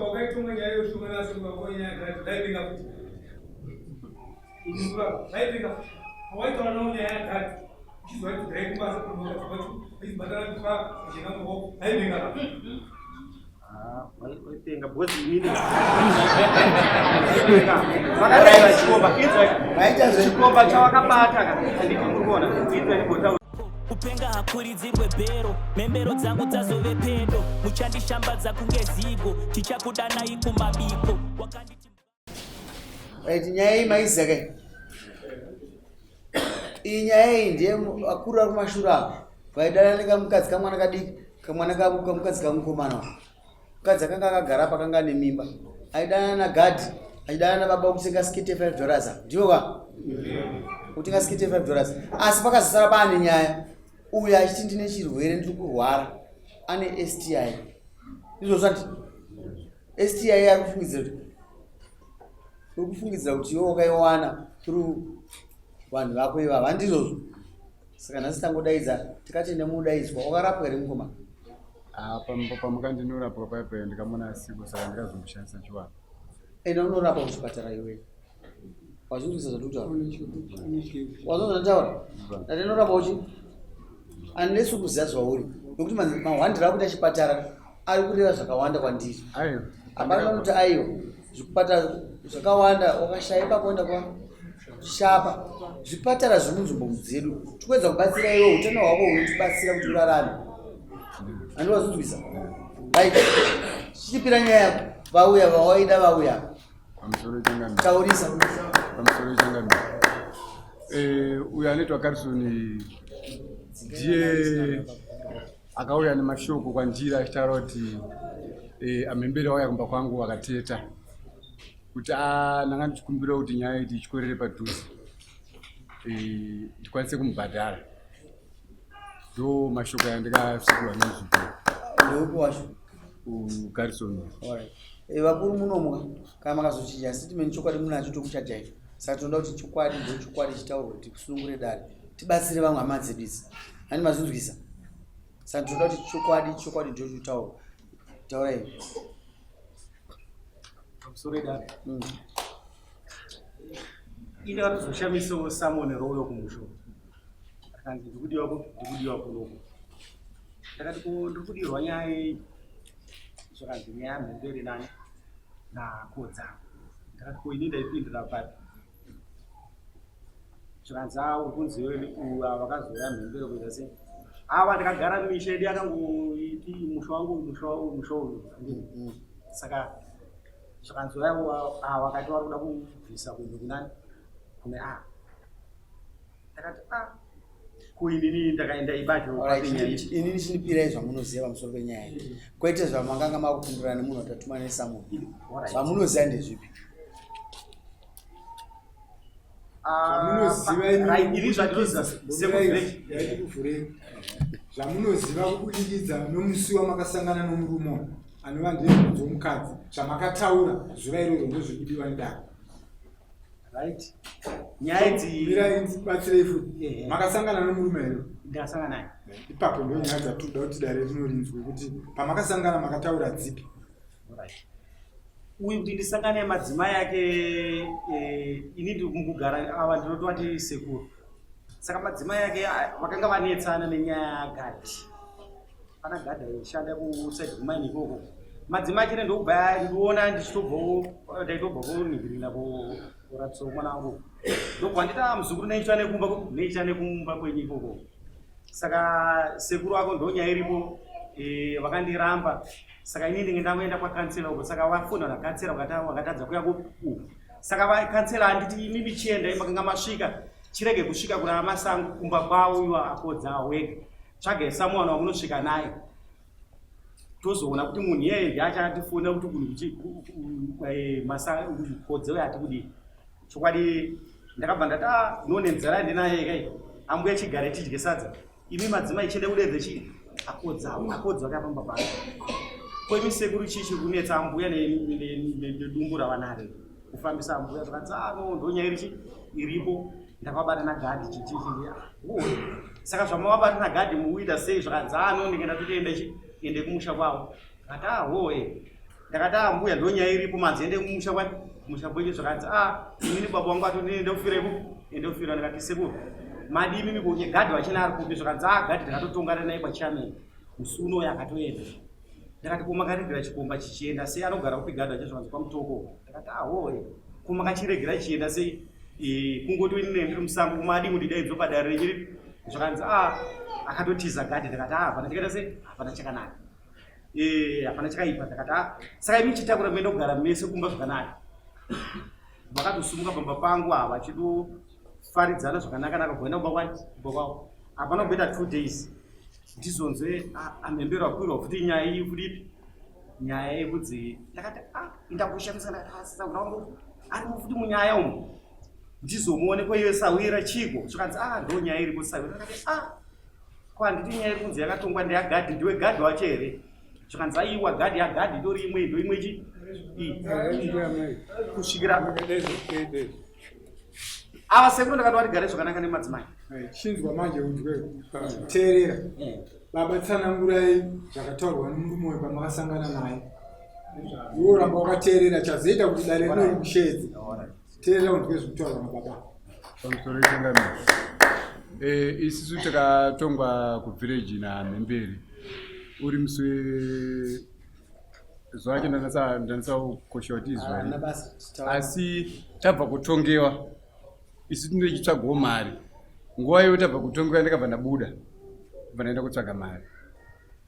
Wakaitonga nyaya yoshunga naso nyaya daipenga futi. Daipenga futi. Waitaura nawo nyaya yadhati. Uchizwa kuti dai kumba achibatana kufa jena muhoko. Daipenga. Waipenga because inini vakaraiva chikomba chikomba chawakabata ka handiti muri kuona inzwa ndigotaura. Kupenga hakuridzirwe bhero, mhembero dzangu dzazove pedo, muchandishambadza kunge zigo, tichakudanai kumabiko. Wakanditi Right, nyaya iyi maiziva kai? Iyi nyaya iyi ndiye vakuru vari kumashure avo vaidanana nekamukadzi kamwana kadiki kamwana kavo kamukadzi kamukomana wavo. Mukadzi akanga akagara apa akanga ane mimba aidanana nagadhi achidanana nababa kutenga skete 5 dollars apa ndivo ka kutenga skete 5 dollars asi pakazosara paane nyaya uyu achiti ndine chirwere ndiri kurwara ane STI ndizvo zvati STI ari kufungidzira kuti uri kufungidzira kuti iwe wakaiwana through vanhu vako ivava handizvozvo saka nhasi tangodaidza tikati nemudaidzwa wakarapwa here mukoma? Ah, pamukandinorapwa paya paya ndikamona asiko saka ndikazomushandisa chiwana. Enda unorapwa kuchipatara iwe. Wazvinzwisa zvandikutaura? Wazvinzwa zvanditaura? Ndati unorapwa uchi unless ukuziva zvauri nokuti mahwandiro akuita chipatara ari kureva zvakawanda kwandiri. Hapana kuti aiwa zvipatara zvakawanda wakashaya ipapo enda kwa shapa zvipatara zviri munzvimbo dzedu tikuedza kubatsira iwe utano hwako hunotibatsira kuti urarame andiwazvinzwisa right chichipira nyaya yako vauya vawaida vauya taurisa. Pamusoro changamire, uyo anoitwa Carson ndiye akauya nemashoko kwandiri achitaura kuti amhemberi auya kumba kwangu akateta kuti ndanga ndichikumbira kuti nyaya iyi tichikorere padhuze ndikwanise kumubhadhara. Ndo mashoko yandikasvikirwa nemuzukuru. Ndeupi wacho? Carson. Vakuru munomuka kana makazochinja statement chokwadi munacho tokuchajai saka tinoda kuti chokwadi ndo chokwadi chitaurwe kuti kusunungure dare tibatsire vamwe hama dzedu idzi hani mazvinzwisa saka tinoda kuti chokwadi chokwadi ndo chotaurwa taurai. Pamusoro idare. Ini vatozoshamisawo samoni rouyo kumusho akanzi ndikudiwa ndikudiwa kunoku ndakati ko ndiri kudirwa nyaya yei zvakanzi nyaya mhembere nani nakodza ndakati ko ini ndaipindira papi zvikanzi a uri kunzi iwe vakazouya mhembere kuita sei ava ndakagara misha yedu yakangoiti musha wangu musha wangu musha uyu saka zvikanzi ava vakati vari kuda kubvisa kunhu kunani kune a ndakati a ko inini ndakaenda ibacho. Inini chinipirai zvamunoziva pamusoro penyaya iyi kwete zvamakanga makupindurana nemunhu watatuma nesamuni zvamunoziva ndezvipi? Zvamunoziva kubudikidza nomusi wamakasangana nomurume anova ndiye mukadzi womukadzi zvamakataura zuva iroro ndozvikudiwa nedare. Right, nyaya idzi mirai batsirei futi. Makasangana nomurume here? Ndakasangana naye. Ipapo ndo nyaya dzatinoda kuti dare rinorinzwe kuti pamakasangana makataura dzipi. Right, uyu kuti ndisangane madzimai ake ini ndiri mukugara ava ndinotovati sekuru saka madzimai ake vakanga vanetsana nenyaya yagadhi pana gadhi aishanda kusaidi kumaini ikoko madzimai ake ndokubva ndiona ndichitobvawo ndaitobva kuningirina kurapisa mwana wangu ndokubva ndita muzukuru neicha nekumba neicha nekumba kwenyu ikoko saka sekuru wako ndonyaya iripo vakandiramba saka ini ndinge ndangoenda kwakansela uko saka vafona nakansela vakatadza kuya uku saka vakansela handiti imimi chiendai makanga masvika chirege kusvika kuna masango kumba kwavo iwo akodza wega tsvagai someone wamunosvika naye tozoona kuti munhu iyeye ndiye achatifonera kuti kunhu kodze uyo atikudii chokwadi ndakabva ndati a no nenzara ndinaye kai ambuya chigare tidye sadza imi madzimai chiende kudedze chii akodza akodza vakafamba pano ko imi sekuru chii chiri kunetsa ambuya nedumbu ravanare kufambisa ambuya zvakanzi a no ndonyaya iri chi iripo ndakabata nagadhi chichichi saka zvamavabata nagadhi mukuita sei zvakanzi a no ndinge ndatotoenda chi Ende kumusha kwavo. Ndakati ah hoye. Ndakati ah mbuya ndonyaya iripo manzi ende kumusha kwani kumusha kwenyu zvakanzi ah inini baba wangu atoni ende kufira ipo ende kufira ndakati sekuru madi imimi kunye gadhi wachina ari kupi zvakanzi ah gadhi ndakatotongana naye kwachairman musi unoyo akatoenda ndakati ko makaregera chikomba chichienda sei anogara kupi gadhi wacho zvakanzi kwamutoko ndakati ah hoye ko makachiregera chichienda sei eh, kungoti inini ndiri musango kumadi kundidaidzo padare renyu zvakanzi ah akatotiza gadhi ndakati ah hapana chakaita sei hapana chakanaka eh, hapana chakaipa ndakati ah saka imi chitakura muenda kugara mese kumba zvakanaka vakatosumuka pamba pangu ava vachitofaridzana zvakanaka naka kuenda kumba kwani kumba kwavo hapana kumboita two days ndizonzwe ah, amhembero akwirwa futi nyaya iyi futi ipi nyaya yekudzi ndakati ah indakushamisa ndakati ah sasa wangu arimo futi munyaya umu ndizomuone ko iwe sawira chiko zvikanzi ah ndo nyaya iripo sawira ndakati ah ko handiti nyaya iri kunzi yakatongwa ndeyagadhi ndiwe gadhi wacho here zvikanzi aiwa gadhi yagadhi itori imwe ndo imwe chi kusvikira ava sekuru ndakati watigare zvakanaka nemadzimai chinzwa manje unzwe teerera baba tsanangurai zvakataurwa nemurume uyu pamakasangana naye iwe uramba wakateerera chazoita kuti dare rino rikusheedze teerera unzwe zvekutaurwa nababa pamusoro ichangamire eh, isisu takatongwa kuvhireji namhemberi uri musi zuva racho ndanatsa kukosha kuti izuva asi tabva kutongewa isu tinenge tichitsvagawo mari nguva iyo tabva kutongewa ndakabva ndabuda bva ndaenda kutsvaga mari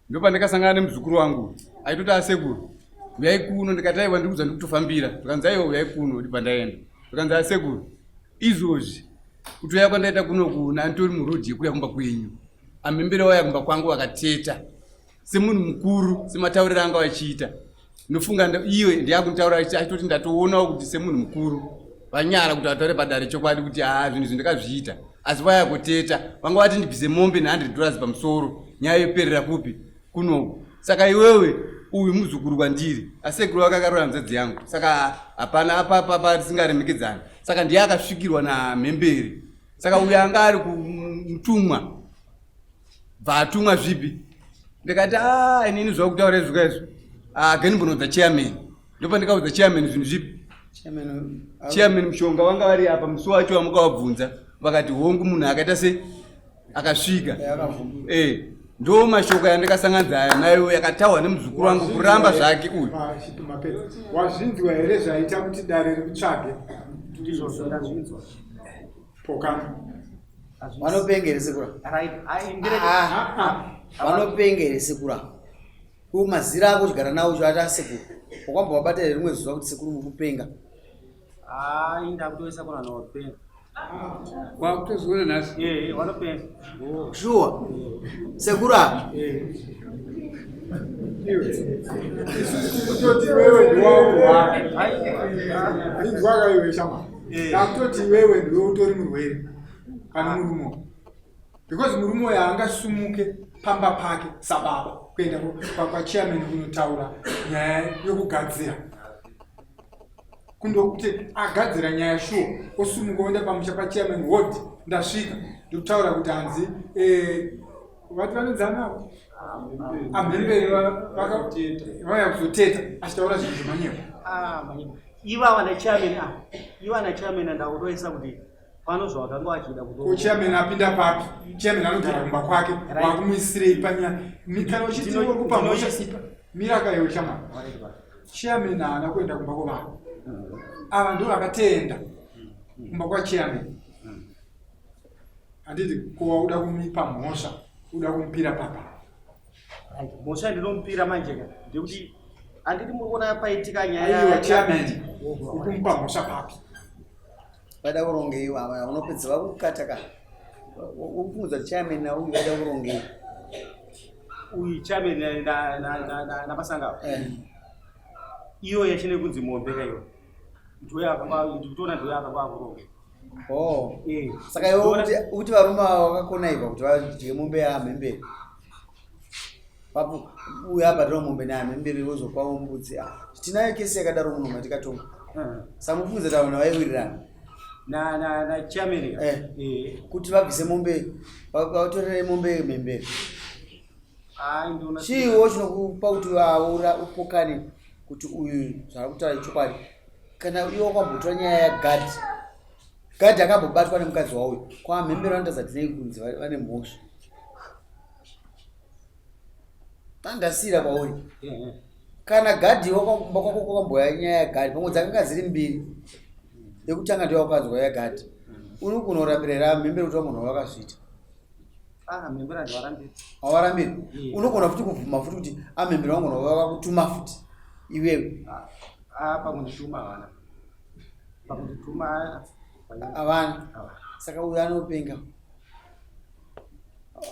ndopandakasangana nemuzukuru wangu aitoti asekuru uyai kuno ndikati aiwa ndiri kudza ndikutofambira zvikanzi aiwa uyai kuno ndibva ndaenda zvikanzi asekuru izvozvi kutouya kwandaita kunoku nanditori murodhi yekuya kumba kwenyu amhembere waya kumba kwangu vakateta semunhu mukuru sematauriro anga vachiita ndofunga iwe ndiyakunditaura achitoti ndatoonawo kuti semunhu mukuru vanyara kuti vataure padare chokwadi kuti haa zvinhu izvi ndakazviita asi vaya kuteta vanga vati ndibvise mombe ne100 dollars pamusoro nyaya yoperera kupi kunoku saka iwewe uyu muzukuru kwandiri asekuru vake akaroora hanzvadzi yangu saka hapana apapapa tisingaremekedzani saka ndiye akasvikirwa namhemberi saka uyu anga ari kumutumwa bvatumwa zvipi ndikati a ah, inini zvakutaura izvo kaizvo ah, geni mbonoudza chairman ndopandikaudza chairman zvinhu zvipi chairman mushonga vanga vari apa musi wacho wamukavabvunza vakati hongu munhu akaita se akasvika eh, ndo mashoko yandikasanganza aya nayo yakataurwa nemuzukuru wangu kuramba zvake uyu wazvinzwa here zvaita kuti dare rikutsvage pokana vanopenga here sekura ah, ah. vanopenga here sekura ko mazira ako chigara nawo cho ati asekuru wakwamba wabata here rimwe zuva kuti sekuru mukupenga wakutozoona nhasi eh, eh, vanopenga shuwa sekuru apa kutoti iwewe ndiwakurwara inzwaka iwe shama takutoti iwewe ndiwe utori murwere kana murume because murume uyo haangasumuke pamba pake sababa kuenda kwachairman kunotaura nyaya yokugadzira kundokuti agadzira nyaya shuwa osumuka oenda pamusha pachairman ward ndasvika ndikutaura kuti hanzi eh, vati vanonzanavo amhemberi vauya kuzoteta achitaura zvinhu zvemanyepo ah, ivava nachairman ava iva nachairman ndakutoisa kuti pano zvavakanga vachida ko chairman apinda papi chairman anogara kumba kwake wakumuisirei panyaya kana uchiti uri kupa mhosva miraka iwe chama chairman haana kuenda kumba kwevanhu ava ndo vakatenda kumba kwachairman handiti ko wauda kumupa mhosva uda kumupira papa mhosva ndinomupira manje ka ndekuti handiti muri kuona paitika nyaya chairman ukumupa mhosva papi Vada kurongei ava unopedza vakukata ka. Ukufunza chairman na uyu vada kurongei. Uyu chairman na na na na na masanga. Eh. Iyo yachine kunzi mombe kayo. Ndiyo yakamba ndikutoona ndiyo yakamba kuronge. Oh. Eh. Saka iwe kuti kuti varume ava vakakona iva kuti vadye mombe yamhembere. Papo uyu abhadhara mombe neamhembere vozopawo mbudzi. Ah, tinayo kesi yakadaro muno matikatonga. Samubvunza taona vaiwirirana. Na na na chairman. Eh. Eh. Kuti vabvise mombe vatorere mombe mhembere. Chiiwo chinokupa kuti aura upokane kuti uyu zvaari kutaura ichokwadi kana iwe wakambotora nyaya yagadhi gadhi akambobatwa nemukadzi wauyu kwamhembero vanotaridza tinei kunzi vane mhosva pandasiyira kwauri kana gadhi wakumba kwako kwakamboya nyaya yagadhi pamwe dzakanga dziri mbiri yekutanga ndiyo wakanzwa yagadhi uri kunorambira here amhembero kuti vamwe vakazviita Ah, mhembera ndiwarambira. Hawarambiri? Mm. Unogona futi kubvuma futi kuti amhembera wangu vakakutuma futi iwewe. Ah, ah pakundituma havana. Pakundituma havana. Saka uyu anopenga.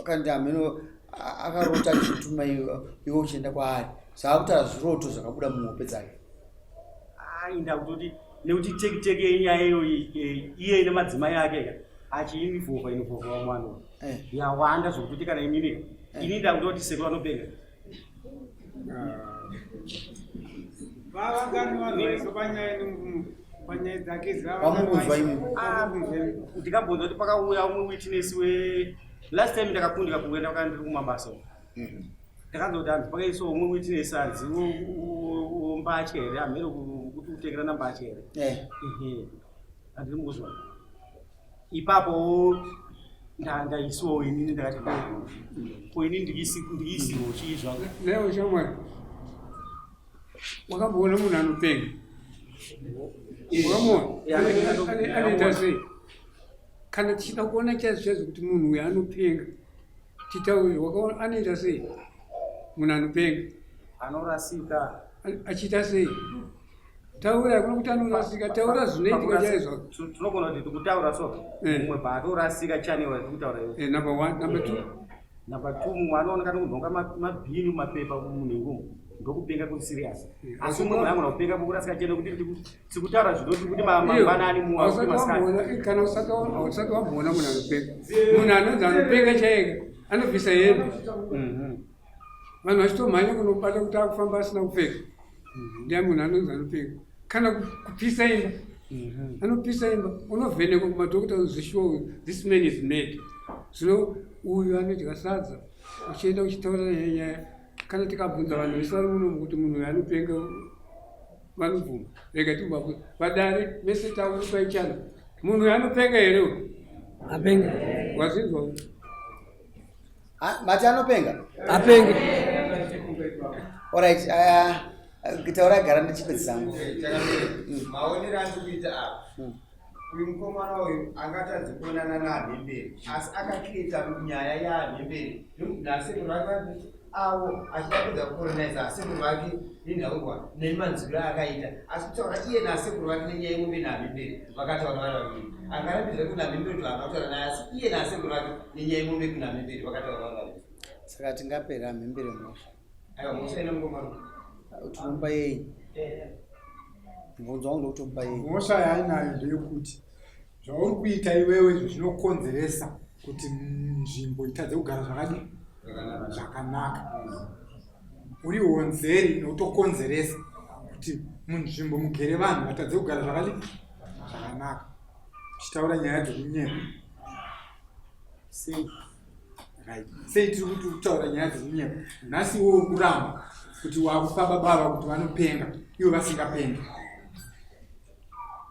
Kandi hameno akarota achituma iwe uchienda kwaari. Zvaakutaura zviroto zvakabuda muhope dzake. Ah, inda kutoti nekuti teki teki yenyaya iyoyi eh, iye nemadzimai ake ka achiinivhovha inivhovha vamwe vanhu eh. yawanda zvekutoti kana inini eh. ini ndakutoti sekuru vanopenga ah, ndikabvunza kuti pakauya umwe witness we last time ndakakundika kuenda kwaka ndiri kumabasa mhm. ndakanzwa kuti hanzi pakaiswa umwe witness hanzi mbatya here hameno kuti kutengerana mbatya here eh. Handiri mukuzwa ipapo ndaiswawo inini ndakati ko ini ndikiisirwo chii zvangu newe shamwari wakamboona munhu anopenga wakamuona anoita sei kana tichida kuona chaizvo chaizvo kuti munhu uyu anopenga titaure wakaona anoita sei munhu anopenga anorasika achiita sei taura hakuna kuti anorasika taura zvinoitika chaizvo tinogona kuti tikutaura so eh. mumwe paatorasika channel yatikutaura iyo eh, number one number two number two mumwe anooneka nokunhonga mabhini mapepa munhengo umu ndokupenga kuri serious eh, asi umwe munhu angona kupenga kurasika channel kuti tikutaura zvinoti kuti mangwanani muwakuti kana usati wamboona munhu anopenga munhu anonzi anopenga chaika anobvisa hembe mhm. Vanhu vachitomhanya kunobata kuti akufamba asina kupfeka ndiye munhu anonzi anopenga kana kupisa imba mhm. anopisa imba unovhenekwa kumadhokota zvishuwa this man is mad zvino uyu anodya sadza uchienda uchitaura nyaya kana tikabvunza vanhu vese vari munomu kuti munhu uyu anopenga vanobvuma rega tibva vadare vese tauri paichana munhu uyu anopenga here uyu apenga wazvinzwa Ah, mati anopenga apenge alright uh, taura gara ndichipedzisa hangu maonero andiri kuita apa hmm. uyu mukomana uyu angatadzi kuonana naamhemberi asi akakireta nyaya yaamhemberi nasekuru vake vapi avo achida kuedza kukolonaiza asekuru vake nenhaurwa nemanzwiro aakaita asi kutaura iye nasekuru vake nenyaya yemombe naamhemberi vakataura vari vaviri angarambidza kuna mhemberi kuti akataura naye asi iye nasekuru vake nenyaya yemombe kuna mhemberi vakataura vari vaviri saka tingapera mhemberi mhosva aiwa mhosva ina mukomana tinomupa yei mubvunzo wangu ndokutomupa yei mhosva yaainayo ndeyekuti zvauri kuita iwewe izvo zvinokonzeresa kuti nzvimbo itadze kugara zvakadii zvakanaka uri honzeri inotokonzeresa kuti munzvimbo mugere vanhu vatadze kugara zvakadii zvakanaka tichitaura nyaya dzekunyeba sei right sei tiri kuti kutaura nyaya dzekunyeba nhasi iwe uri kuramba kuti wakupa baba ava kuti vanopenga ivo vasingapengi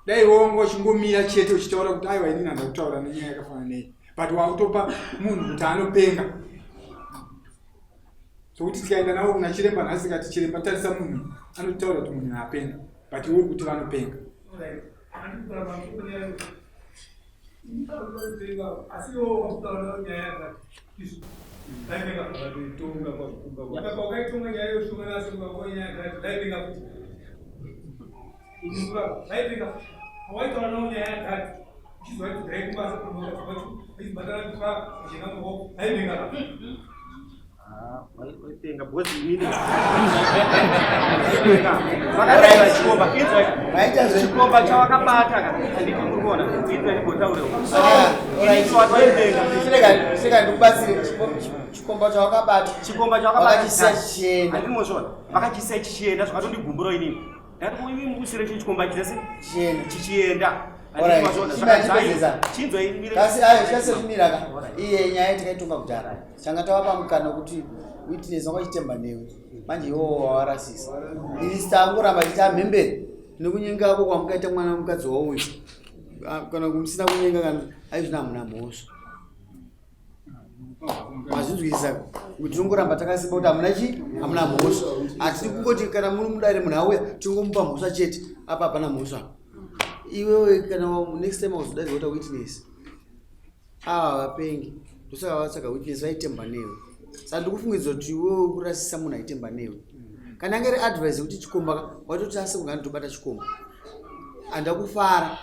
dai iwe wanga uchingomira chete uchitaura kuti aiwa inini handa kutaura nenyaya yakafanana nei but wakutopa munhu kuti anopenga zvokuti tikaenda navo kuna chiremba nhasi tikati chiremba tarisa munhu anotaura kuti munhu apenga but iwe uri kuti vanopenga Waipenga because inini vakadaiva chikomba inzwa chikomba chawakabata ka handiti muri kuona inzwa ndimbotaurewo seka ndikubatsire chikomba chawakabata chikomba chawakabata vakachisiya chichienda handiti mozviona vakachisiya chichienda zvakatondigumbura inini ndati imi mukusire chikomba chese chichienda chinzwa kasi ayo chasekumiraka iye nyaya tikaitonga kudhara changa tavapa mukana wekuti Witness wanga achitemba newe. Manje iwowo wawarasisa. Ini tangoramba tichiti amhembere nekunyenga ako kwamukaita mwana mukadzi wauyu. Ah, kana kumusina kunyenga kana aizvina hamuna mhosva. Mazvinzwisisa kuti tinongoramba takasimba kuti hamuna chi hamuna mhosva. Hatidi kungoti kana muri mudare munhu auya tingomupa mhosva chete. Apa hapana mhosva. Iwewe kana next time wazodaidzwa kuita witness. Ava vapengi ndosaka vatsvaga witness vaitemba newe. Saka ndikufungidza kuti iwewe kurasisa munhu aitemba newe. Kana anga iri advice yekuti chikomba watoti ase kunge anotobata chikomba. Handa kufara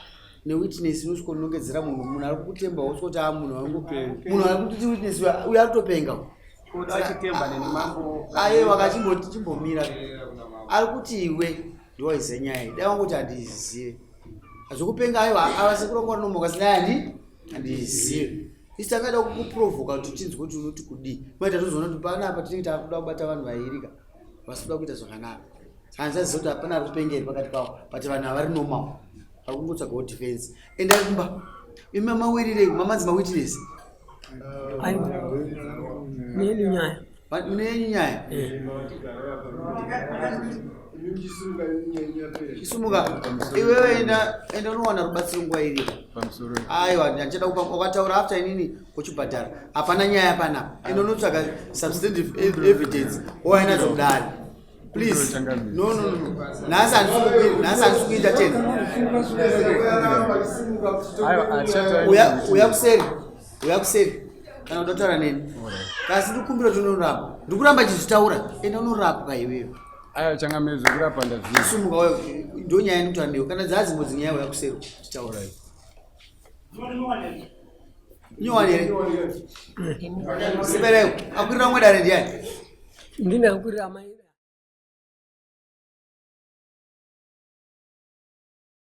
newitness inosvika unongedzera munhu munhu ari kukutemba wosvika kuti a munhu wangu munhu ari kutiti witness uyo ari kutopenga. Ayewa kachimbomira ari kuti iwe ndiwaiziva nyaya iyi dai wangoti handizive. Zvekupenga aiwa ava sekuru vangu vanomoka sina handi handizive. Isi tangada kukuprovoka kuti tinzwe kuti unoti kudii. Mai tatozoona kuti panapa tinenge takuda kubata vanhu vairika vasikuda kuita zvakanaka. Saka handichaziva kuti hapana ari kupenga here pakati pavo but vanhu havari normal. Vari kungotsvagawo defense. Endai kumba. Imi mamawirirei mamanzi mawitness. Aiwa. Neni nyaya. Mune yenyu nyaya? Eh. Chisumuka. Iwewe enda enda unowana rubatsiro nguva iripo. Aiwa handichada kupa wakataura after inini uchibhadhara. Hapana nyaya panapa. Enda unotsvaga substantive evidence wouya nadzo kudare. Please. No no no. Nhasi handisi kuita ten. Uya uya kuseri. Uya kuseri. Kana unotaura neni. Kasi ndikumbira kuti unorapa. Ndikuramba chizvitaura. Enda unorapwa iwewe. Aya changamire zvekurapa ndazvi. Sumuka wewe. Ndo nyaya ndikutaura newe. Kana dzadzimwe dzinyaya uya kuseri titaura. Nyowani here? Sibereko. Akwirira mwe dare ndiani? Ndini akwirira amai.